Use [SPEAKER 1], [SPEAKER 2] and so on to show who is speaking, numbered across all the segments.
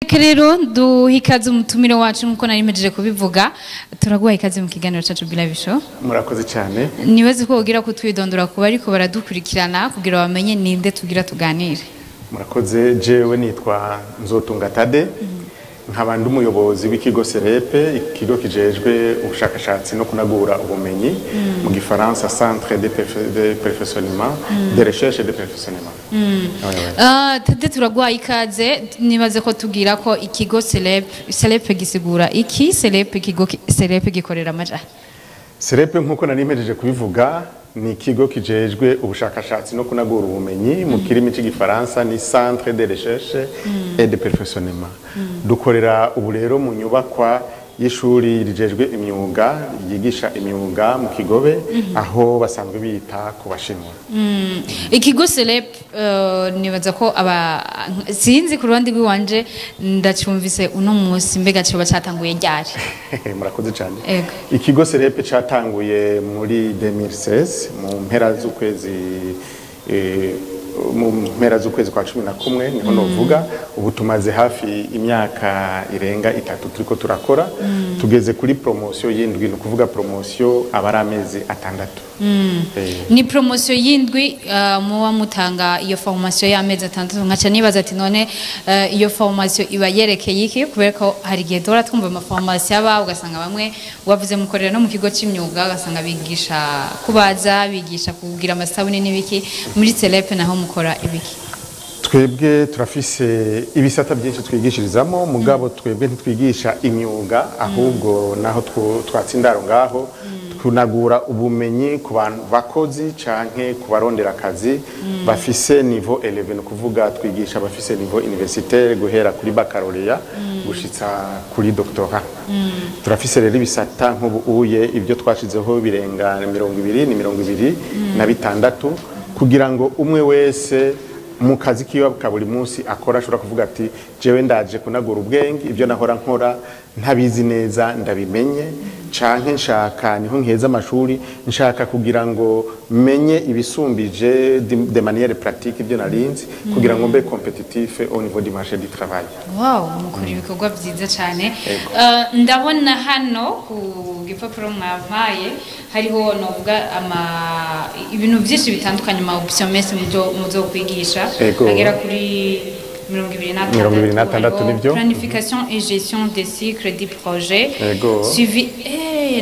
[SPEAKER 1] Reka rero duha ikaze umutumire wacu. Nk'uko nari mpejeje kubivuga, turaguha ikaze mu kiganiro cacu Bila Bisho.
[SPEAKER 2] Murakoze cyane.
[SPEAKER 1] Nibaze ko wogira kutwidondora kuba ariko baradukurikirana kugira bamenye ninde tugira tuganire.
[SPEAKER 2] Murakoze. Jewe nitwa Nzotunga Tade, nkaba ndi umuyobozi w'ikigo CEREP, ikigo kijejwe ubushakashatsi no kunagura ubumenyi, mu gifaransa Centre de perfectionnement, de recherche et de perfectionnement. Ouais.
[SPEAKER 1] Ah, Tade, turaguha ikaze. Nibaze ko tugira ko ikigo CEREP, CEREP gisigura iki? CEREP, ikigo CEREP gikorera amaja?
[SPEAKER 2] CEREP, nk'uko nari mpejeje kubivuga, ni ikigo kijejwe ubushakashatsi no kunagura ubumenyi. Mu kirimi cy'igifaransa ni Centre de recherche et de perfectionnement. Dukorera ubu rero mu nyubakwa y'ishuri rijejwe imyuga, ryigisha imyuga mu Kigobe, aho basanzwe bita ku Bashinwa.
[SPEAKER 1] Ikigo CEREP, nibaza ko aba sinzi, ku ruhande rw'iwanje ndacyumvise uno munsi. Mbega coba catanguye ryari?
[SPEAKER 2] Murakoze cyane.
[SPEAKER 1] Ego.
[SPEAKER 2] Ikigo CEREP catanguye muri 2016, mu mpera z'ukwezi kwa 11 niho novuga. Ubu tumaze hafi imyaka irenga 3 turiko turakora. Tugeze kuri promotion y'indwi, ni ukuvuga promotion aba ari amezi 6.
[SPEAKER 1] Ni promotion y'indwi, muba mutanga iyo formation y'amezi 6. Nkaca nibaza ati none iyo formation iba yerekeye iki? Kubera ko hari igihe duhora twumva ama formation aba, ugasanga bamwe wavuze mukorera no mu kigo c'imyuga, ugasanga bigisha kubaza, bigisha kugira amasabune n'ibiki. Muri CEREP naho mukora ibiki?
[SPEAKER 2] Twebwe turafise ibisata byinshi twigishirizamo, mugabo twebwe ntitwigisha imyuga, ahubwo naho twatsa indaro ngaho, tunagura ubumenyi ku bantu bakozi canke ku barondera akazi bafise niveau élevé. Ni ukuvuga twigisha abafise niveau universitaire, guhera kuri baccalauréat gushitsa kuri doctorat. Turafise rero ibisata nk'ubu uye ibyo twashizeho birenga 20, ni 26, kugira ngo umwe wese mu kazi kiwe ka buri munsi akora ashobora kuvuga ati jewe ndaje kunagura ubwenge, ibyo nahora nkora ntabizi neza ndabimenye, canke nshaka niho nkeza amashuri, nshaka kugira ngo menye ibisumbije de manière pratique ibyo narinzi, kugira ngo mbe compétitif au niveau du marché du travail.
[SPEAKER 1] Wow, mukora ibikorwa byiza cyane.
[SPEAKER 2] Yego.
[SPEAKER 1] Ndabona hano ku gipapuro mwampaye hariho novuga ama ibintu byinshi bitandukanye, ama option mese muzo kwigisha agera kuri 26.
[SPEAKER 2] 26.
[SPEAKER 1] Hariho
[SPEAKER 2] Nibyo.
[SPEAKER 1] Planification et gestion des cycles du projet, suivi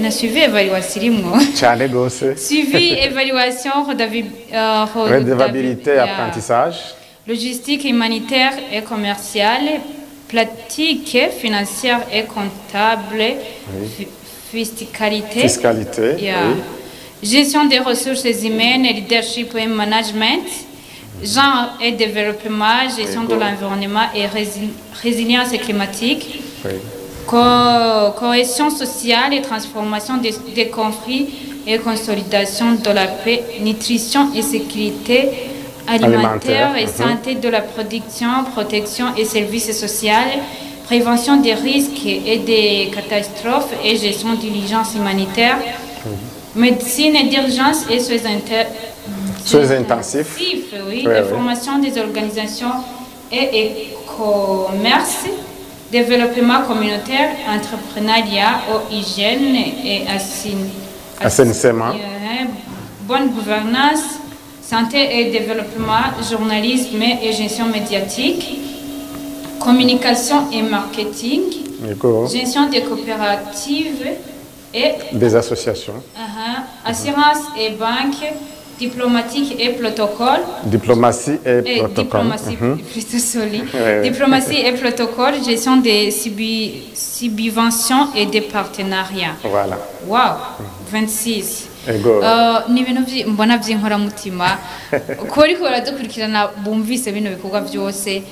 [SPEAKER 1] na suivi évaluation irimwo.
[SPEAKER 2] Cyane gose.
[SPEAKER 1] Suivi évaluation
[SPEAKER 2] redevabilité, apprentissage.
[SPEAKER 1] Logistique humanitaire et commerciale, pratique financière et comptable, fiscalité,
[SPEAKER 2] fiscalité.
[SPEAKER 1] Yeah. Gestion des ressources humaines, leadership et management, genre et développement, gestion de l'environnement et résilience climatique, cohésion sociale et transformation des conflits et consolidation de la paix, nutrition et sécurité alimentaire,
[SPEAKER 2] alimentaire,
[SPEAKER 1] et santé de la production, protection et services sociaux, prévention des risques et des catastrophes et gestion d'urgence humanitaire, médecine d'urgence et soins
[SPEAKER 2] soins intensifs.
[SPEAKER 1] Oui, et formation des organisations et commerce, développement communautaire, entrepreneuriat, eau, hygiène et
[SPEAKER 2] assainissement.
[SPEAKER 1] Bonne gouvernance, santé et développement, journalisme et gestion médiatique, communication et marketing, gestion des coopératives et
[SPEAKER 2] des associations,
[SPEAKER 1] assurance et banque, diplomatique et protocole,
[SPEAKER 2] diplomatie et
[SPEAKER 1] et
[SPEAKER 2] protocole.
[SPEAKER 1] Diplomatie, plutôt soli.
[SPEAKER 2] Ouais.
[SPEAKER 1] Diplomatie et protocole, gestion des subventions et des partenariats.
[SPEAKER 2] Voilà.
[SPEAKER 1] Wow, 26.
[SPEAKER 2] Ego.
[SPEAKER 1] Ni ibintu mbona by'inkoramutima ko ariko baradukurikirana bumvise bino bikorwa byose.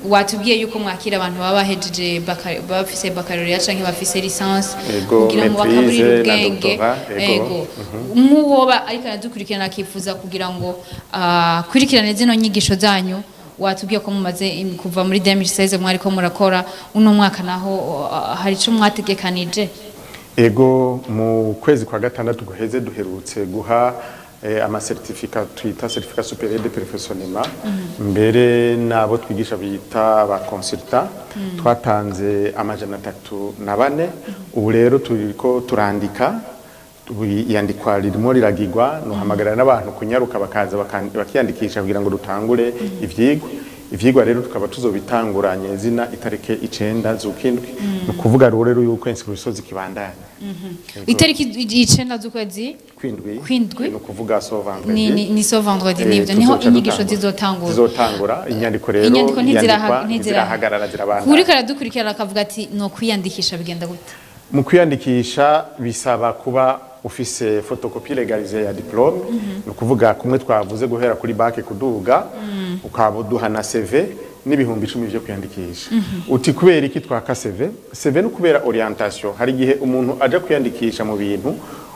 [SPEAKER 1] Watubwiye yuko mwakira abantu baba bahejeje baba bafise baccalauréat canke bafise licence kugira ngo
[SPEAKER 2] maîtrise
[SPEAKER 1] bakaburire
[SPEAKER 2] na
[SPEAKER 1] ubwenge.
[SPEAKER 2] doctorat, ego.
[SPEAKER 1] Ego. Nk'uwoba ariko aradukurikirana akifuza kugira ngo akurikirane zino nyigisho zanyu, watubwiye ko mumaze kuva muri 2016 mwariko murakora. Uno mwaka naho hari ico mwategekanije?
[SPEAKER 2] Ego, mu kwezi kwa gatandatu guheze duherutse guha ama certificat twita certificat supérieur de perfectionnement, mbere n'abo twigisha bita ba consultant, twatanze 304. Ubu rero turiko turandika, ubu iyandikwa ririmo riragirwa. Nohamagarira n'abantu kunyaruka bakaza bakiyandikisha kugira ngo dutangure ivyigwa. Ivyigwa rero tukaba tuzobitanguranye zina itarike 9 z'ukindwi, ni ukuvuga rero yuko inscription zikibandanya.
[SPEAKER 1] Itariki 9 z'ukwezi
[SPEAKER 2] kwindwi.
[SPEAKER 1] Kwindwi.
[SPEAKER 2] Ni ukuvuga ce vendredi.
[SPEAKER 1] Ni ce vendredi. Nivyo, niho
[SPEAKER 2] tuzoca
[SPEAKER 1] inyigisho
[SPEAKER 2] dutangura.
[SPEAKER 1] zizotangura.
[SPEAKER 2] Zizotangura. Inyandiko rero,
[SPEAKER 1] Inyandiko
[SPEAKER 2] iyandikwa ntizirahagarara, zirabandanya.
[SPEAKER 1] Uriko aradukurikirana akavuga ati no kwiyandikisha bigenda gute?
[SPEAKER 2] Mu kwiyandikisha bisaba kuba ufise photocopie légalisée ya diplôme, ni ukuvuga kumwe twavuze guhera kuri bac kuduga, ukaba uduha na CV n'10.000 vyo kwiyandikisha. Uti kubera iki twaka CV? CV ni kubera orientation. Hari igihe umuntu aja kwiyandikisha mu bintu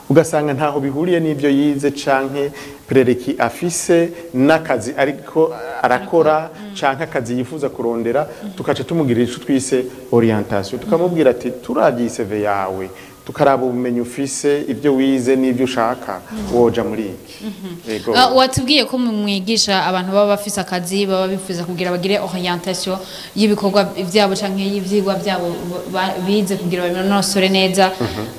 [SPEAKER 2] ugasanga ntaho bihuriye n'ibyo yize canke prérequis afise n'akazi ariko arakora canke akazi yifuza kurondera. Tukaca tumugirira ico twise orientation, tukamubwira ati turavye iyi CV yawe, tukaraba ubumenyi ufise, ibyo wize n'ibyo ushaka, woja muri iki. Yego.
[SPEAKER 1] Watubwiye ko mwigisha abantu baba bafise akazi, baba bifuza kugira bagire orientation y'ibikorwa byabo canke y'ivyigwa byabo bize kugira babinonosore neza.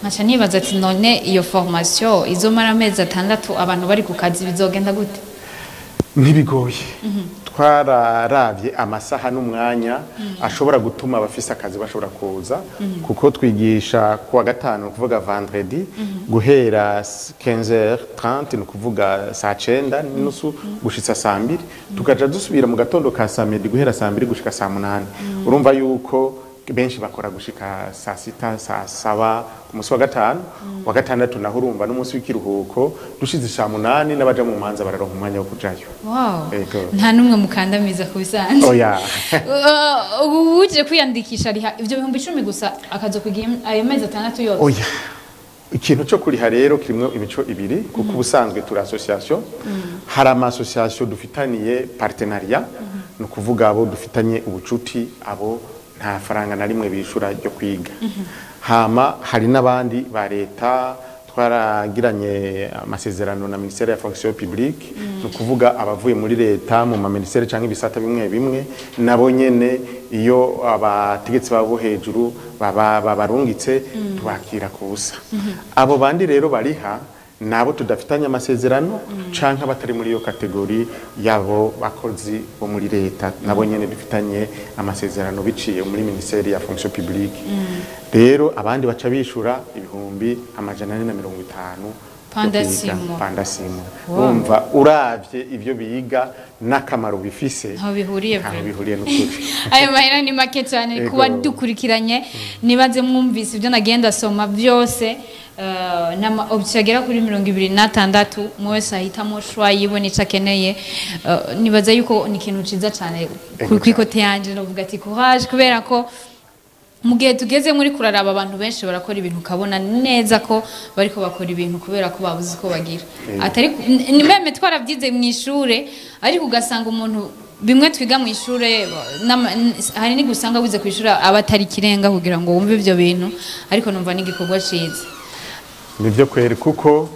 [SPEAKER 1] Nkaca nibaza ati none iyo formation izomara amezi 6, abantu bari ku kazi, bizogenda gute?
[SPEAKER 2] Ntibigoye. Twararavye amasaha n'umwanya ashobora gutuma abafise akazi bashobora kuza, kuko twigisha kuwa gatanu, ni ukuvuga vendredi, guhera 15h30, ni ukuvuga saa 9:30 gushitsa saa 2, tukaja dusubira mu gatondo ka samedi guhera saa 2 gushika saa 8. Urumva yuko benshi bakora gushika saa 6, saa 7 ku munsi wa gatanu. Wa gatandatu naho urumva n'umunsi w'ikiruhuko, dushize saa 8 n'abaja mu manza bararonka umwanya wo kujayo. Ego.
[SPEAKER 1] Nta n'umwe mukandamiza ku bisanzwe.
[SPEAKER 2] Oya.
[SPEAKER 1] Ubu uje kwiyandikisha ariha ivyo 10.000 gusa, akazokwiga ayo mezi 6 yose?
[SPEAKER 2] Oya, ikintu cyo kuriha rero kirimwo imico ibiri, kuko ubusanzwe turi association. Hari ama association dufitaniye partenariat, ni ukuvuga abo dufitanye ubucuti, abo nta faranga na rimwe bishura ryo kwiga. Hama hari n'abandi ba leta, twaragiranye amasezerano na ministère ya fonction publique, ni ukuvuga abavuye muri leta mu ma ministère cyangwa ibisata bimwe bimwe, nabo nyene iyo abategetsi babo hejuru baba babarungitse, tubakira ku busa. Abo bandi rero bariha nabo tudafitanye amasezerano canke abatari muri iyo catégorie yabo bakozi bo muri leta, nabo nyene dufitanye amasezerano biciye muri ministère ya fonction publique. Rero abandi baca bishura 450.000.
[SPEAKER 1] Pendant 6 mois.
[SPEAKER 2] Pendant 6 mois. Urumva, uravye ivyo biga n'akamaro bifise,
[SPEAKER 1] Ntaho bihuriye.
[SPEAKER 2] ntaho
[SPEAKER 1] Vraiment.
[SPEAKER 2] bihuriye n'ukuri.
[SPEAKER 1] Ayo mahera ni make cyane. Kuba dukurikiranye, nibaze mwumvise ibyo nagenda soma byose, n'ama option agera kuri 26, umwe wese ahitamo choix yiwe n'ico akeneye. Nibaza yuko ni ikintu ciza cyane. Kuri côté yanje novuga ati courage, kubera ko mu gihe tugeze muri kuraraba, abantu benshi barakora ibintu ukabona neza ko bariko bakora ibintu kubera ko babuze uko bagira, atari ni même twarabyize mu ishure, ariko ugasanga umuntu bimwe twiga mu ishure hari n'igusanga wize ku ishure aba atari ikirenga kugira ngo wumve ivyo bintu. Ariko numva n'igikorwa ciza.
[SPEAKER 2] Nivyo kweri, kuko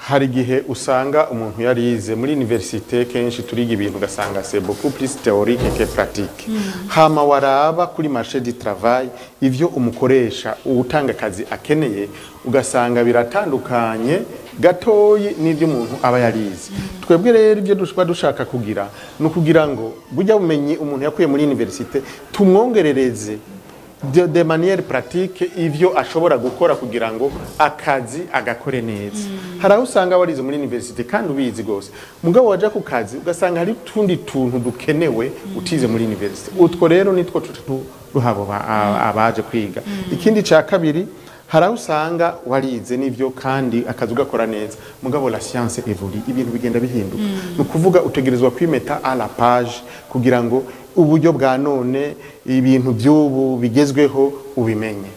[SPEAKER 2] hari igihe usanga umuntu yarize muri université, kenshi turiga ibintu ugasanga c'est beaucoup plus théorique que pratique. Hama waraba kuri marché du travail, ivyo umukoresha utanga akazi akeneye, ugasanga biratandukanye gatoyi n'ivyo umuntu aba yarize. Twebwe rero ibyo dushobora dushaka kugira ni ukugira ngo burya bumenyi umuntu yakuye muri université tumwongerereze de manière pratique ivyo ashobora gukora kugira ngo akazi agakore neza. Hari aho usanga warize muri université kandi ubizi gose, mugabo waja ku kazi ugasanga hari utundi tuntu dukenewe utize muri université. Utwo rero nitwo tuca duhabo abaje kwiga. Ikindi ca kabiri, hari aho usanga warize n'ivyo kandi akazi ugakora neza, mugabo la science évolue, ibintu bigenda bihinduka. Ni ukuvuga utegerezwa kwimeta à la page kugira ngo uburyo bwa none, ibintu by'ubu bigezweho, ubimenye.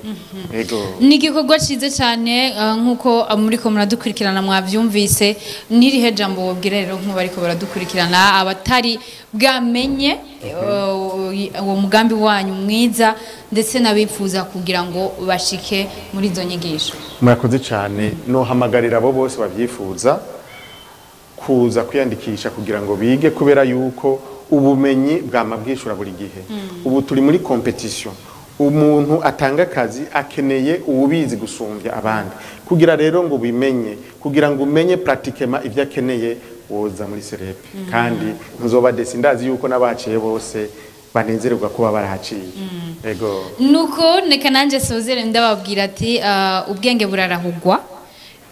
[SPEAKER 2] Ego.
[SPEAKER 1] Ni igikorwa cyiza cyane, nk'uko muriko muradukurikirana mwabyumvise. N'irihe jambo wobwira rero nk'ubu bariko baradukurikirana, abatari bwamenye uwo mugambi wanyu mwiza, ndetse n'abifuza kugira ngo bashike muri izo nyigisho?
[SPEAKER 2] Murakoze cyane. Nohamagarira abo bose babyifuza. kuza kwiyandikisha kugira ngo bige, kubera yuko ubumenyi bwama bwishura buri gihe. Ubu turi muri competition, umuntu atanga akazi akeneye uwubizi gusumbya abandi. Kugira rero ngo ubimenye, kugira ngo umenye pratiquement ivyo akeneye, woza muri CEREP, kandi ntuzoba déçu. Ndazi yuko n'abaciye bose banezererwa kuba barahaciye. Ego.
[SPEAKER 1] Nuko neka nanje sozere ndababwira ati ubwenge burarahugwa.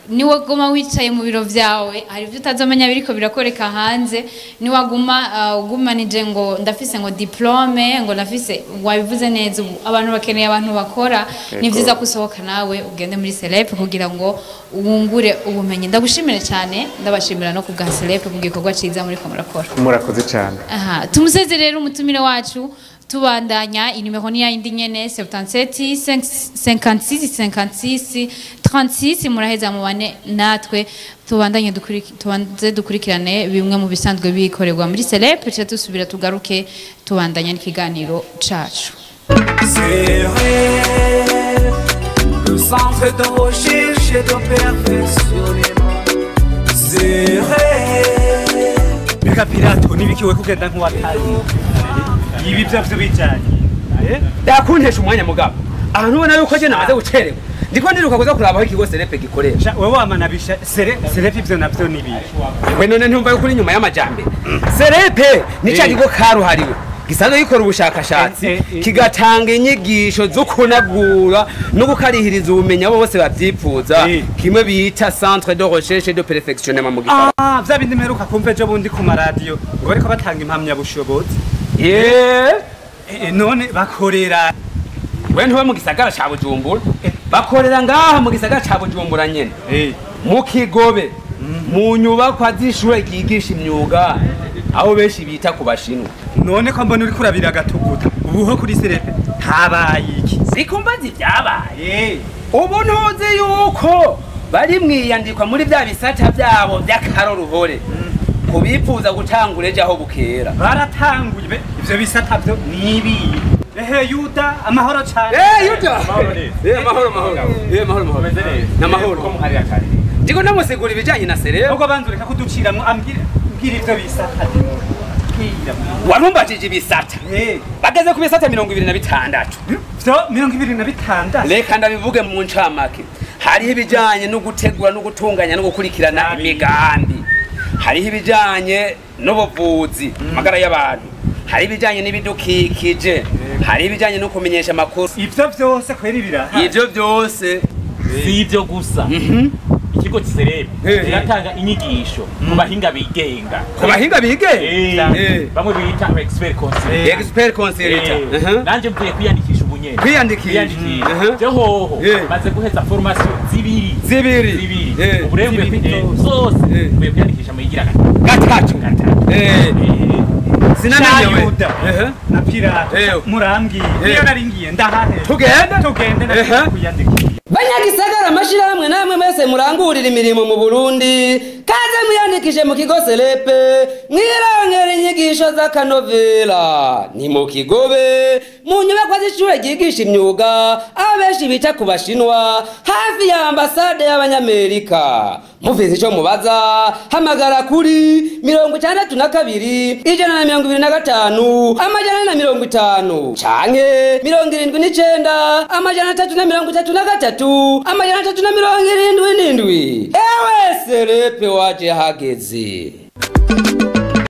[SPEAKER 1] Niwaguma wicaye mu biro vyawe, hari ibyo utazomenya biriko birakoreka hanze. Niwaguma ugumanije ngo ndafise ngo diplôme, ngo ndafise, wabivuze neza, ubu abantu bakeneye abantu bakora. Ni vyiza kusohoka nawe ugende muri CEREP kugira ngo wungure ubumenyi. Ndagushimire cyane, ndabashimira no kubwa CEREP ku gikorwa ciza muriko murakora.
[SPEAKER 2] Murakoze cyane.
[SPEAKER 1] Aha tumuseze rero umutumire wacu, tubandanya. Inimero ni yindi nyene, 77 56 56 36. Muraheza mubane natwe, tubandanye tubanze dukurikirane bimwe mu bisanzwe bikorerwa muri CEREP, tuce dusubira tugaruke tubandanya n'ikiganiro cacu.
[SPEAKER 3] C'est vrai, le centre de recherche et de perfectionnement. C'est vrai.
[SPEAKER 4] Mbega Pirato, nibikiwe kugenda nk'uwataye ibi byo bijanye?
[SPEAKER 5] Ndakuntesha umwanya mugabo, ahantu ubona yuko je namaze gucererwa, ndiko ndiruka kuza kuraba aho ikigo CEREP gikorera.
[SPEAKER 4] Sha, wewe wamanabisha CEREP, ivyo navyo nibi?
[SPEAKER 5] We none ntumva yuko uri inyuma y'amajambere? CEREP ni ca kigo karuhariwe gisanzwe gikora ubushakashatsi, kigatanga inyigisho zo kunagura no gukarihiriza ubumenyi abo bose bavyipfuza, kimwe bita centre de recherche et de perfectionnement mu gifaransa.
[SPEAKER 4] Ah, vya bindi mperuka kumva ejo bundi ku maradiyo ngo bariko batanga impamyabushobozi. None bakorera
[SPEAKER 5] We ntuba mu gisagara ca Bujumbura? Bakorera ngaha mu gisagara ca Bujumbura nyene, mu Kigobe, mu nyubakwa z'ishure ryigisha imyuga, aho benshi bita ku Bashinwa.
[SPEAKER 4] None ko mbona uriko urabira agatuguta, ubuho kuri CEREP habaye iki?
[SPEAKER 5] Sikumbaza ibyabaye. Ubu ntuzi yuko bari mwiyandikwa muri bya bisata byabo by'akaroruhore kubifuza gutangura ejo aho bukera?
[SPEAKER 4] Baratanguye ivyo bisata vyo nibi? Ehe Yuda, amahoro cane.
[SPEAKER 5] Eh Yuda, eh amahoro, amahoro, eh amahoro, amahoro n'amahoro. Ndiko ndamusigura ibijanye na CEREP.
[SPEAKER 4] Ubwo banza ureka kuduciramwo, ambwira mbwira ivyo bisata bwira.
[SPEAKER 5] Warumbajije ibisata. Bageze ku bisata 26.
[SPEAKER 4] Vyo 26?
[SPEAKER 5] Reka ndabivuge mu ncamake. Hariho ibijanye no gutegura no gutunganya no gukurikirana imigambi, hariho ibijanye n'ubuvuzi, amagara y'abantu, hari ibijanye n'ibidukikije, hari ibijanye no kumenyesha amakuru.
[SPEAKER 4] Ivyo vyose kweri birahari?
[SPEAKER 5] Ivyo byose.
[SPEAKER 6] Si ibyo gusa, ikigo CEREP kiratanga inyigisho ku bahinga bigenga.
[SPEAKER 5] Ku bahinga bigenga.
[SPEAKER 6] Bamwe bita aba expert conseiller.
[SPEAKER 5] Expert conseiller.
[SPEAKER 6] Nanje mvuye kwiyandikisha ubu nyene.
[SPEAKER 5] Kwiyandikisha.
[SPEAKER 6] Kwiyandikisha. Je hoho maze guheza formation zibiri.
[SPEAKER 5] Zibiri.
[SPEAKER 6] Zibiri. Ubu rero mvuye zose, mvuye kwiyandikisha mu yigira gatatu.
[SPEAKER 5] Gatatu.
[SPEAKER 6] Gatatu.
[SPEAKER 5] Sinamenye we.
[SPEAKER 4] Yuda na Pirato, murambwiye niyo nari ngiye ndahahe.
[SPEAKER 5] Tugende.
[SPEAKER 4] Tugende na kwiyandikisha.
[SPEAKER 5] Banyagisagara, amashirahamwe namwe mwese murangurira imirimo mu Burundi, kaze mwiyandikishe mu kigo CEREP, mwirongera inyigisho z'akanovera. Ni mu Kigobe, mu nyubakwa z'ishure ryigisha imyuga, aho benshi bita ku Bashinwa, hafi ya ambasade y'Abanyamerika. Mufise ico mubaza, hamagara kuri 62 125 450 canke 79 333 377. Ewe CEREP, waje hageze.